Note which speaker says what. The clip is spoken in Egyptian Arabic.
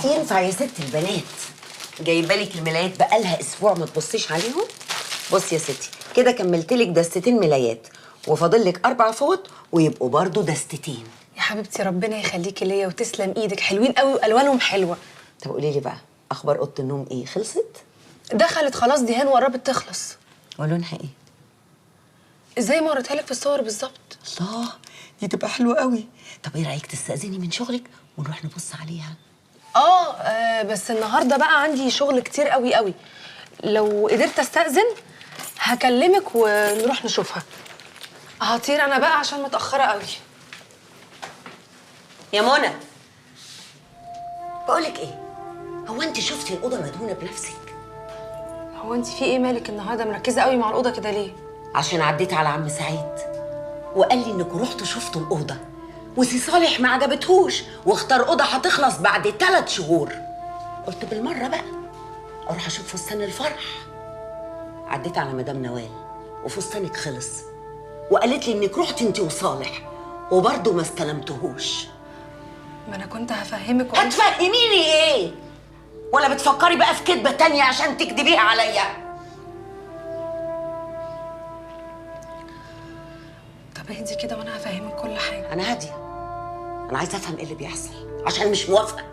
Speaker 1: ينفع يا ست البنات؟ جايبه لك الملايات بقالها اسبوع ما تبصيش عليهم. بصي يا ستي كده كملت لك دستتين ملايات، وفاضل لك 4 فوط ويبقوا برضو دستتين.
Speaker 2: يا حبيبتي ربنا يخليكي ليا وتسلم ايدك، حلوين قوي والوانهم حلوة.
Speaker 1: طب قولي لي بقى اخبار اوضة النوم ايه؟ خلصت؟
Speaker 2: دخلت خلاص دهان وقربت تخلص.
Speaker 1: ولونها ايه؟
Speaker 2: زي ما وريتها لك في الصور بالظبط.
Speaker 1: الله، دي تبقى حلوة قوي. طب ايه رايك تستأذني من شغلك ونروح نبص عليها؟
Speaker 2: بس النهارده بقى عندي شغل كتير قوي قوي، لو قدرت استأذن هكلمك ونروح نشوفها. هطير انا بقى عشان متأخرة قوي.
Speaker 1: يا منى بقولك ايه، هو انت شفتي الأوضة مدهونة بنفسك؟
Speaker 2: هو انت في ايه مالك النهارده مركزة قوي مع الأوضة كده ليه؟
Speaker 1: عشان عديت على عم سعيد وقال لي انكم رحتوا شفتوا الأوضة وسي صالح ما عجبتهوش واختار أوضة هتخلص بعد 3 شهور. قلت بالمرة بقى أروح أشوف فستان الفرح. عديت على مدام نوال وفستانك خلص، وقالت لي إنك رحتي أنت وصالح وبرضه ما استلمتهوش.
Speaker 2: ما أنا كنت هفهمك.
Speaker 1: هتفهميني إيه؟ ولا بتفكري بقى في كدبة تانية عشان تكدبيها عليا؟
Speaker 2: طب اهدي كده وأنا هفهمك كل حاجة.
Speaker 1: أنا هادية، أنا عايزة أفهم إيه اللي بيحصل عشان مش موافقة.